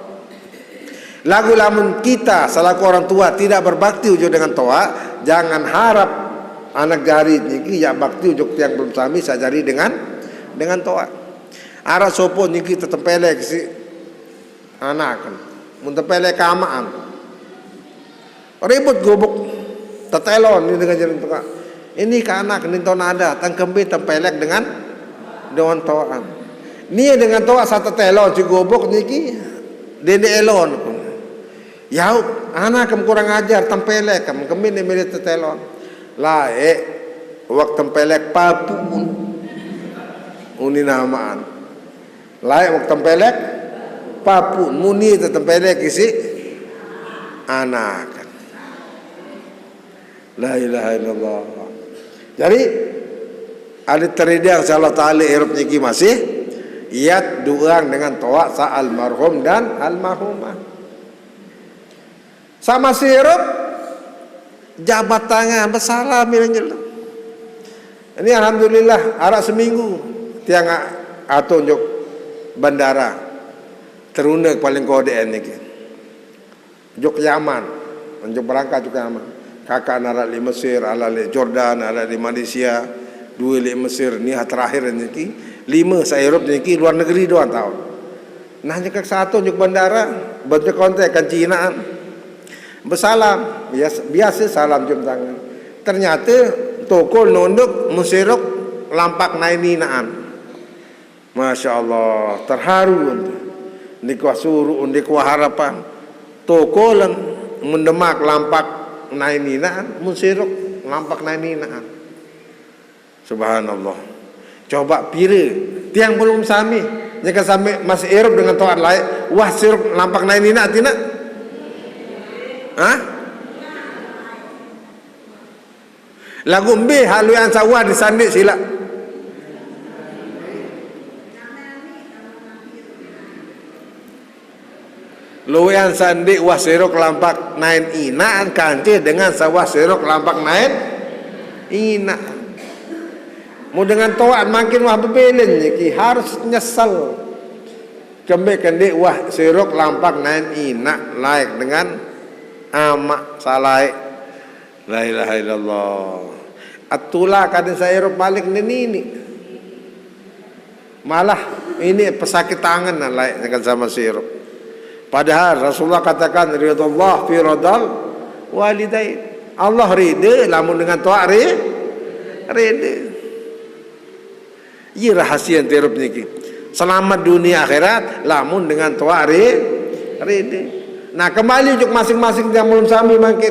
Laguq lamun kita selaku orang tua tidak berbakti ojok dengan toaq, jangan harap anak jari niki yaq bakti ojok tiang pelungguh sami saq jari dengan, dengan toaq. Araq sopoq niki tetempelek siq anak, mun tempelek kamaqan. Ribut gubuk. Tetelon ni dengan jari toaq. Ini ke anak ni tao nadeq, tang kembe tempelek dengan, dengan toaqan. Ni dengan toaq saq tetelon siq gubuk niki, dendeq elon. Yauq, anak kem kurang ajar, tempelek kem, kembe ndeq mele tetelon. Laeq, wah tempelek papuq. Unin amaqan. Laeq wah tempelek Papun muni tetempelek isi anakan. La ilaha illallah. Jadi, ada teridiang, insyaallah taala, irup niki masih iyat duang dengan toa sa almarhum dan almarhumah. Sama sirup, jabat tangan, bersalam, bilang gitu. Ini alhamdulillah, arak seminggu tiang a-, atau njuk bandara, teruna paling kode niki. Juk Yaman, juk berangkat juk Yaman. Kakak narak li Mesir, ala li Jordan, ala li Malaysia, dua li Mesir, ni terakhir niki, lima sa irup niki luar negeri doang tahun. Nah, nyekak satu juk bandara, bentuk kontak kan Cinaan. Bersalam, biasa, biasa salam cium tangan. Ternyata tokol nunduk musiruk lampak nain inaan. Masya Allah, terharu ente. Ndi kuah suruh, ndi kuah harapan. Tokolen mendemak lampak nain inaan, musiruk lampak nain inaan. Subhanallah. Coba pira tiang belum sami, nyeka sami masih irup dengan toat lain. Wah, siruk lampak nain inaan tina. Hah? Lagu mbe hak luean sawah disandik sila. Luean sandik wah siruk lampak nain inaan kancih dengan sawah siruk lampak nain inaan. Mu dengan toat makin wah bebelen niki harus nyesel. Kembe kendik wah siruk lampak nain inak laik dengan amak salaik. La ilaha illallah. Atula kadin sairup balik nini. Malah ini pesakit tangan nah laik dengan sama sirup. Padahal Rasulullah katakan ridallah fi radal walidain. Allah rida lamun dengan toak ri-, rida. Iya rahasia tirup niki. Selamat dunia akhirat lamun dengan toak ri-, rida. Nah, kembali juk masing-masing tiang belum sami mangkin.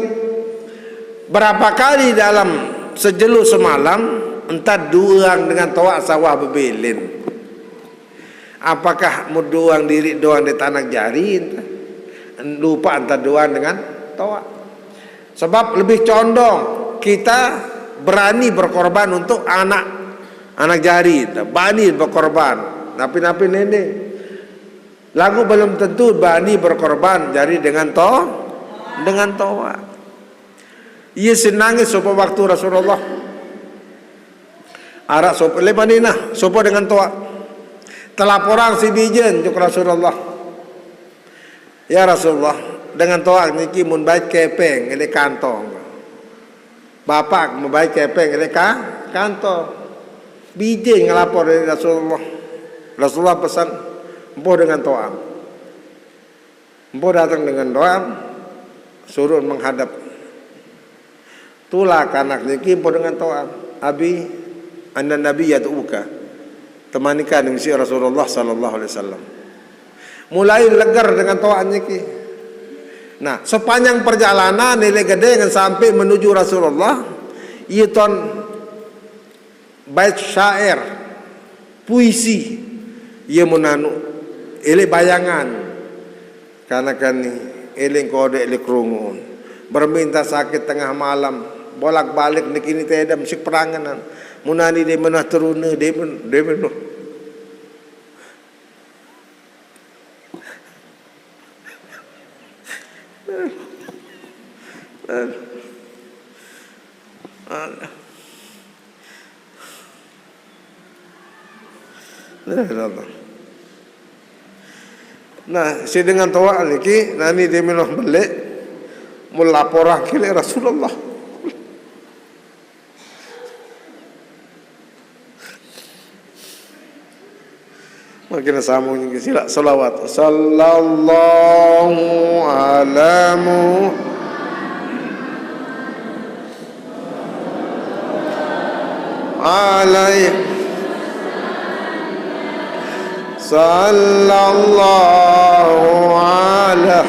Berapa kali dalam sejelu semalam, entah duang dengan toak sawah bebelen. Apakah mu duang diri doang di tanak jari, entah. Lupa entah duang dengan toak. Sebab lebih condong kita berani berkorban untuk anak, anak jari, entah. Berani berkorban. Napi-napi nende. Lagu belum tentu bani berkorban jari dengan to-, dengan toa. Iya senangis sopo waktu Rasulullah. Arak sopo, le Madinah, sopo dengan toa. Telaporang si bijen juk Rasulullah. Ya Rasulullah, dengan toa niki mun bait kepeng, ele kantong. Bapak membaik kepeng ele ka-, kantong. Bijen ngelapor dari Rasulullah. Rasulullah pesan, empuh dengan toam. Empuh datang dengan toam, suruh menghadap. Tulak anak niki empuh dengan toam. Abi, anna Nabi yad'uka. Temanikan dengan si Rasulullah sallallahu alaihi wasallam. Mulai legar dengan toa niki. Nah, sepanjang perjalanan nilai gede dengan sampai menuju Rasulullah, iya ton bait syair, puisi, iya menanu, ele bayangan. Karena kan ni, ele kode, ele kerungun. Berminta sakit tengah malam, bolak-balik niki ni tedem sik peranganan. Munani de menah teruna, de men-, de menah. Nah, si dengan toa niki, nani dia minum beli, melaporkan kili Rasulullah. Makin sambung niki sila salawat. Sallallahu ala Mu-, alaihi. Sallallahu ala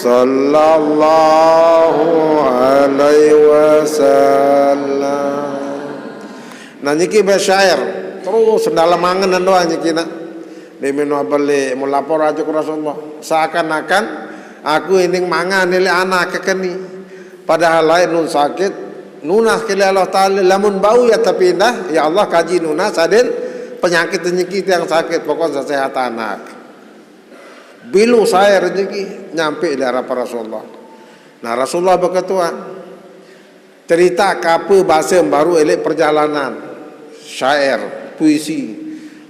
Sallallahu alaihi wasallam. Nah, niki bait syair. Terus dalam angen doa niki nak. Dia menoa balik, mau lapor aja ke Rasulullah. Seakan-akan aku ini mangan nilai anak ke keni. Padahal lain nun sakit, nunas ke Allah Ta'ala, lamun bau ya tapi indah, ya Allah kaji nunas, aden penyakit rezeki yang sakit, pokoknya sehat anak. Bilu saya rezeki, nyampe di hadapan Rasulullah. Nah, Rasulullah berketua, cerita ke apa bahasa baru elek perjalanan. Syair, puisi.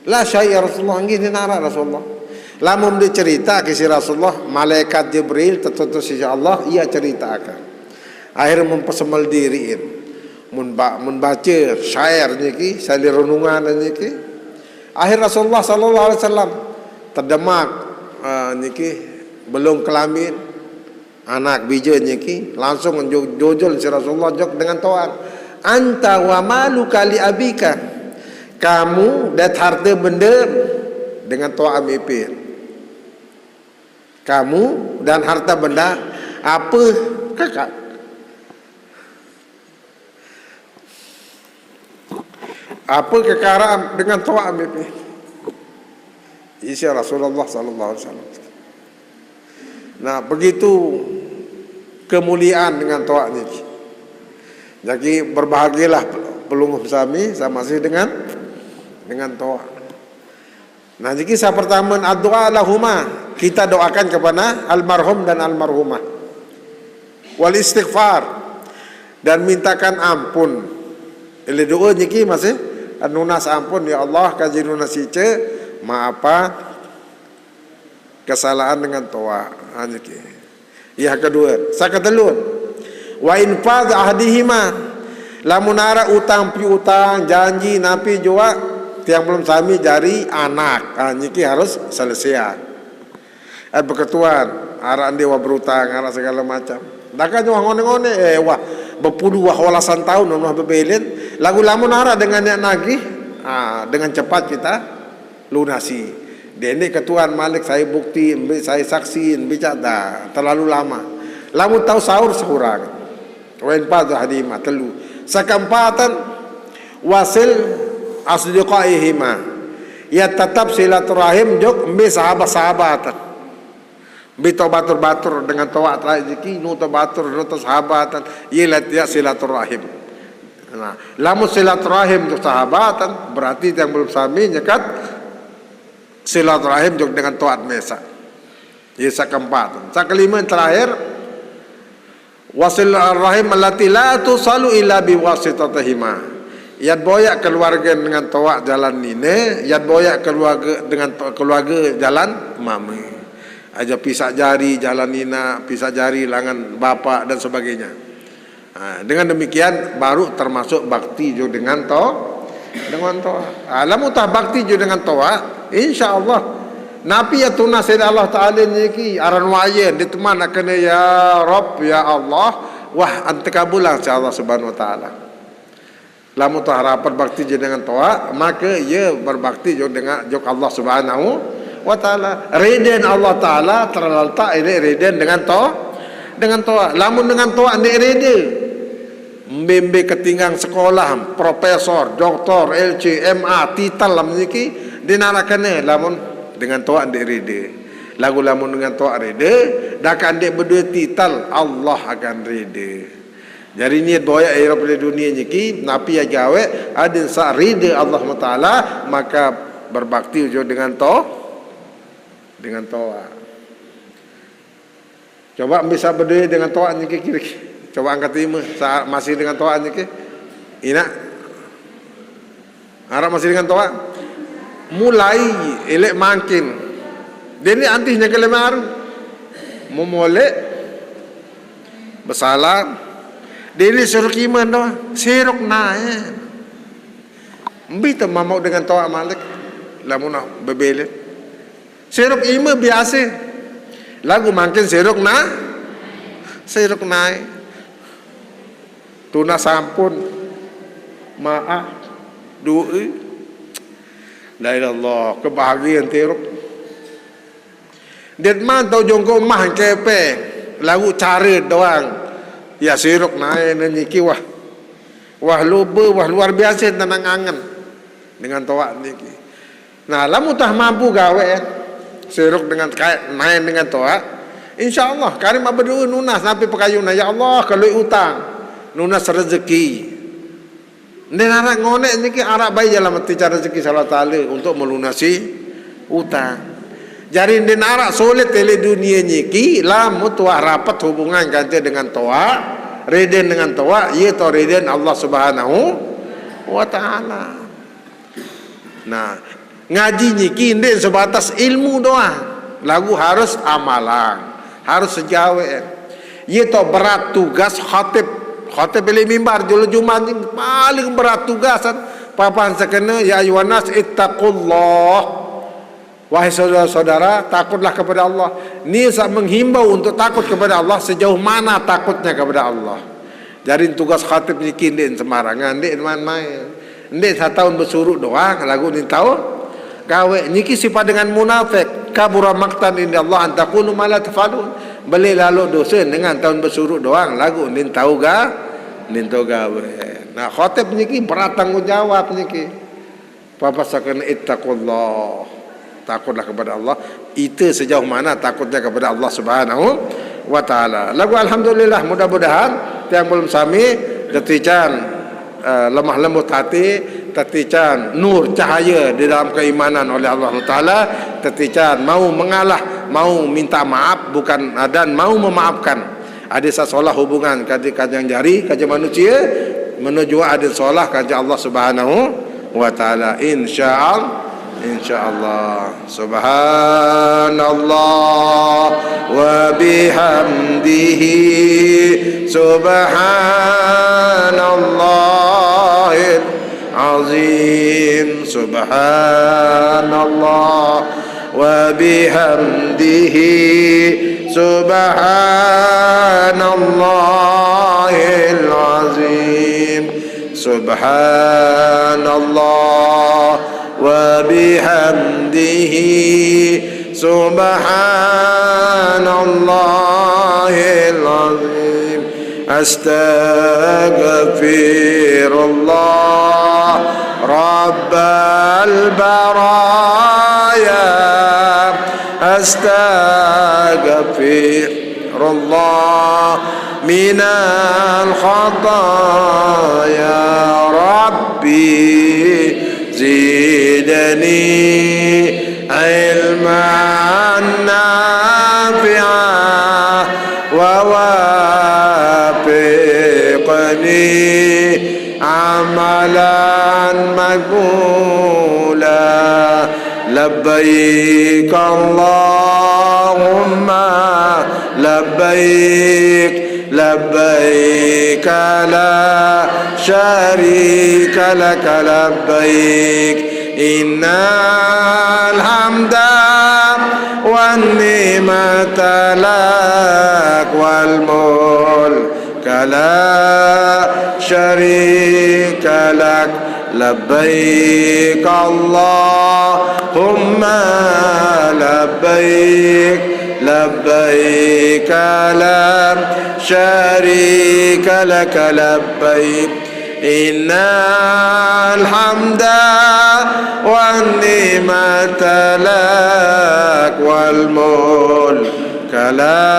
Lah syair Rasulullah, nggih ni narak Rasulullah. Lamun dicerita ke si Rasulullah, malaikat Jibril tertutus insya Allah, ia ceritakan. Akhir mempesemel diriin. Mun, ba, mun baca syair niki, sali renungan niki. Akhir Rasulullah sallallahu alaihi wasallam terdemak, eh, niki belum kelamin. Anak bija nyeki langsung jo-, jojol si Rasulullah jok dengan to'an. "Anta wa maluka li abika." Kamu dan harta benda dengan to'an mipir. Kamu dan harta benda apa kakak? Apa kekara dengan to'ak mimpi? Isi Rasulullah sallallahu alaihi wasallam. Nah, begitu kemuliaan dengan to'ak ni. Jadi berbahagialah pelungguh sami sama sih dengan dengan to'ak. Nah, jadi saya pertama doa lahuma, kita doakan kepada almarhum dan almarhumah. Wal istighfar, dan mintakan ampun. Ile doa nyiki masih nunas ampun, ya Allah kaji nunas ice maapa kesalahan dengan toa. Ha, nyiki. Ya kedua, sakadelun. Wa infadz ahdihima. Lamun ara utang piutang, janji napi jua tiang belum sami jari anak. Ha, nyiki harus selesai. Eh, beketuan, ara andi wah berutang, ara segala macam. Daka wah ngone-ngone, eh, wah bepuluh wah walasan tahun wah bebelen. Lagu lamun ara dengan niat nagih, ah, dengan cepat kita lunasi. Dene ketuan malik saya bukti, embe saya saksi, embe cak dah, terlalu lama. Lamun tahu sahur seorang. Wa infadz ahdihima, telu. Sakaempatan, wasil asdiqaihima. Ya tetap silaturahim jok embe sahabat-sahabatan. Embe to batur-batur dengan toa terakhir jiki, nu to batur, nu to sahabatan. Ye lat ya silaturahim. Nah, lamun silaturahim jok sahabatan, berarti yang belum sami nyekat silaturahim jok dengan toat mesa. Ye sakaempatan. Sakelima yang terakhir, wasil rahim allati la tusalu illa biwasitatihima. Yat boyak keluarga dengan toak jalan nine, yat boyak keluarga dengan to-, keluarga jalan mame. Aja pisah jari jalan nina, pisah jari langan bapak dan sebagainya. Ha, dengan demikian baru termasuk bakti jo dengan to, dengan toa. Ha, lamun tah bakti jo dengan toa, insya Allah. Napi ya tunas Allah Taala niki aran wayen diteman akan ya Rabb, ya Allah, wah antekabulang si Allah Subhanahu wa taala. Lamun tah rapat bakti jo dengan toa, maka ia berbakti jo dengan jo Allah Subhanahu wa taala. Reden Allah Taala terletak ini reden dengan to, dengan toa. Lamun dengan toa ni rede. Embe-embe ketinggang sekolah, profesor, doktor, L C, M A, titel lam niki dinarakane lamun dengan toa ndik rede. Lagu lamun dengan toa rede, dak ndik bedue titel, Allah akan rede. Jadi niat boyak irop di dunia niki, napi ya gawe, adin sa rede Allah Taala, maka berbakti ujo dengan to, dengan toa. Coba bisa berdiri dengan toa niki kiri. Coba angkat lima, sa-, masih dengan toa niki. Ina. Harap masih dengan toa. Mulai elek mangkin. Dini antih nyaga lemar. Mau molek. Bersalam. Dini seruk iman doa. Seruk naik. Mbi tu mamau dengan toa malik. Lamuna bebele. Seruk ima biasa. Lagu mangkin seruk na, seruk naik. Tuna sampun. Maaf. Doa. La ilaha illallah. Kebahagiaan teruk. Dia mantau jongko mah kepe. Lagu cara doang. Ya seruk naik niki wah. Wah luba, wah luar biasa tenang angen. Dengan toa niki. Nah, lamun tah mampu gawe, siruk dengan kain, main dengan toa, insya Allah, karim abadu nunas napi pakayuna, ya Allah, kalau utang, nunas rezeki. Ndeq araq ngoneq niki araq bae jalan mati cara rezeki Allah Taala untuk melunasi utang. Jari ndeq araq sulit tele dunie niki, lamun tuah rapet hubungan kance dengan toaq, reden dengan toaq, ye to reden Allah Subhanahu wa Ta'ala. Nah, ngaji niki ndeq sebatas ilmu doang, laguq harus amalang, harus sejaweq. Ye to berat tugas khatib, khatib leq mimbar jelo Jumat ni paling berat tugasan. Papan sekene, "Ya ayuhan nas ittaqullah." Wahai saudara-saudara, takutlah kepada Allah. Ni saq menghimbau untuk takut kepada Allah, sejauh mana takutnya kepada Allah. Jari tugas khatib niki ndeq sembarangan, ndeq maen-maen. Ndeq setaun besuruq doang, laguq ndeqn tao gaweq. Niki sipat dengan munafik. Kabura maqtan indallah an taqulu ma la taf'alun. Beleq laloq dose dengan taun besuruq doang, laguq ndeqn tao ga-, ndeqn tao gaweq. Nah, khatib niki berat tanggung jawab niki. Papasaken ittaqullah. Takutlah kepada Allah. Ite sejauh mana takutnya kepada Allah Subhanahu wa Ta'ala. Laguq alhamdulillah, mudah-mudahan tiang pelem sami tetican, eh, lemah lembut hati, tetican nur cahaya di dalam keimanan oleh Allah Taala, tetican mau mengalah, mau minta maaf, bukan, dan mau memaafkan. Adeq saq solah hubungan kance kanjeng jari, kance manusie, meno juaq adeq solah kance Allah Subhanahu wa Ta'ala. Insyaallah, insyaallah. Subhanallah wa bihamdihi. Subhanallahil azim. Subhanallah وبحمده سبحان الله العظيم. سبحان الله وبحمده سبحان الله العظيم. أستغفر الله رب البرايا. أستغفر الله من الخطايا. ربي زدني علما نافعا ووفقني عملا مقبولا. لبيك اللهم لبيك، لبيك لا شريك لك لبيك، إن الحمد والنعمة لك والملك لا شريك لك. لبيك اللهم لبيك، لبيك لا شريك لك لبيك، إن الحمد والنعمة لك والملك لا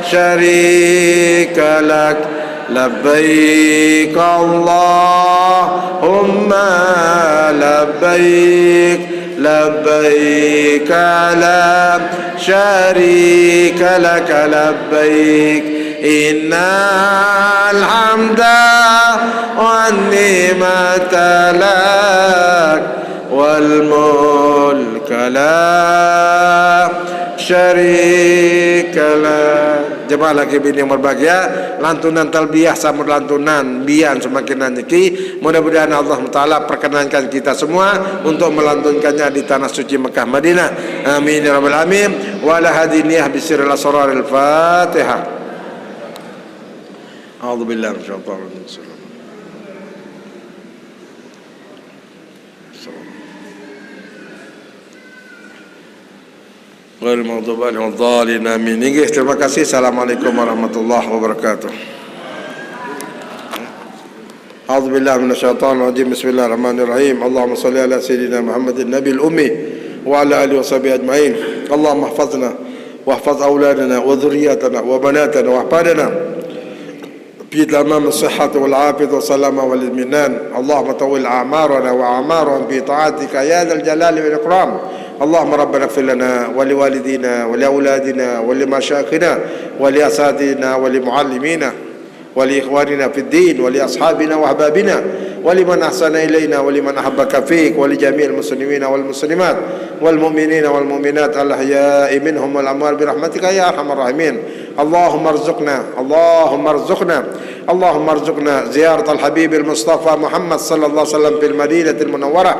شريك لك. لبيك اللهم لبيك، لبيك لا شريك لك لبيك، إن الحمد والنعمة لك والملك لا شريك لك. Jemaah laki bini yang berbahagia, lantunan talbiyah sama lantunan bian semakin niki. Mudah-mudahan Allah Taala perkenankan kita semua untuk melantunkannya di tanah suci Mekah Madinah. Amin ya rabbal alamin. Wa ala hadiniyah bisirril asraril Fatihah. A'udzubillahi minasyaitonir rajim. Ghairil maghdubi alaihim waladdallin. Amin. Inggih, terima kasih. Assalamualaikum warahmatullahi wabarakatuh. أعوذ بالله من الشيطان الرجيم. بسم الله الرحمن الرحيم. اللهم صل على سيدنا محمد النبي الأمي وعلى آله وصحبه أجمعين. اللهم احفظنا واحفظ أولادنا وذرياتنا وبناتنا وأحفادنا في تمام الصحة والعافية والسلامة والاطمئنان. اللهم طول أعمارنا وأعمارهم في طاعتك يا ذا الجلال والإكرام. اللهم ربنا اغفر لنا ولوالدينا ولأولادنا ولمشايخنا ولأساتذتنا ولمعلمينا ولإخواننا في الدين ولأصحابنا وأحبابنا ولمن أحسن إلينا ولمن أحبك فيك ولجميع المسلمين والمسلمات والمؤمنين والمؤمنات الأحياء منهم والأموات برحمتك يا أرحم الراحمين. اللهم ارزقنا، اللهم ارزقنا، اللهم ارزقنا زيارة الحبيب المصطفى محمد صلى الله عليه وسلم في المدينة المنورة،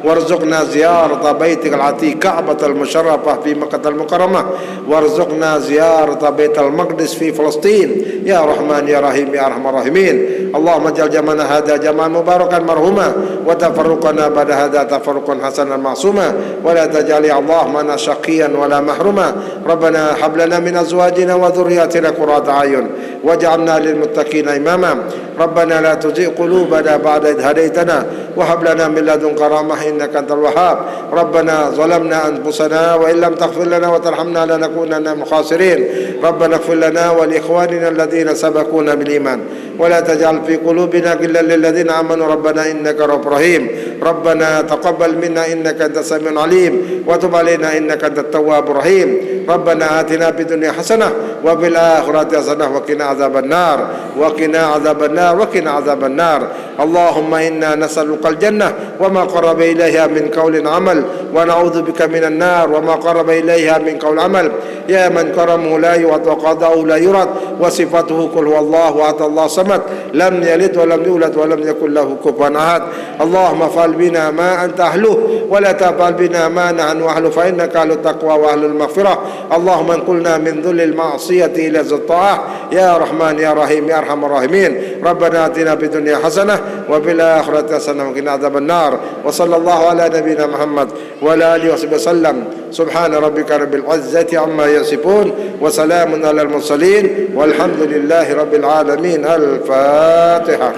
وارزقنا زيارة بيتك العتيق كعبة المشرفة في مكة المكرمة، وارزقنا زيارة بيت المقدس في فلسطين يا رحمن يا رحيم يا أرحم الراحمين. اللهم اجعل جمعنا هذا جمعا مباركا مرحوما، وتفرقنا بعد هذا تفرقا حسنا معصوما، ولا تجعل يا الله معنا شقيا ولا محروما. ربنا هب لنا من أزواجنا وذرياتنا قرة أعين واجعلنا للمتقين إماما. ربنا لا تزغ قلوبنا بعد إذ هديتنا وهب لنا من لدنك رحمة إنك أنت الوهاب. ربنا ظلمنا أنفسنا وإن لم تغفر لنا وترحمنا لنكونن من الخاسرين. ربنا اغفر لنا ولإخواننا الذين سبقونا بالإيمان ولا تجعل في قلوبنا غلا للذين آمنوا ربنا إنك رؤوف رحيم. ربنا تقبل منا إنك أنت السميع العليم وتب علينا إنك أنت التواب الرحيم. ربنا آتنا في الدنيا حسنة وفي الآخرة حسنة وقنا عذاب النار، وقنا عذاب النار، وقنا عذاب النار. اللهم إنا نسألك الجنة وما قرب إليها من قول عمل، ونعوذ بك من النار وما قرب إليها من قول عمل. يا من كرمه لا يعد وقضاؤه لا يرد وصفته قل هو الله أحد الله الصمد لم يلد ولم يولد ولم يكن له كفوا أحد. اللهم افعل بنا ما أنت أهله ولا تفعل بنا ما نحن أهله فإنك أهل التقوى وأهل المغفرة. اللهم انقلنا من ذل المعصية إلى ذل الطاعة يا رحمن يا رحيم يا أرحم الراحمين. ربنا آتنا في الدنيا حسنة وفي الآخرة حسنة وقنا عذاب النار. وصلى الله على نبينا محمد وعلى آله وصحبه وسلم. سبحان ربك رب العزة عما يصفون وسلام على المرسلين والحمد لله رب العالمين. الفاتحة.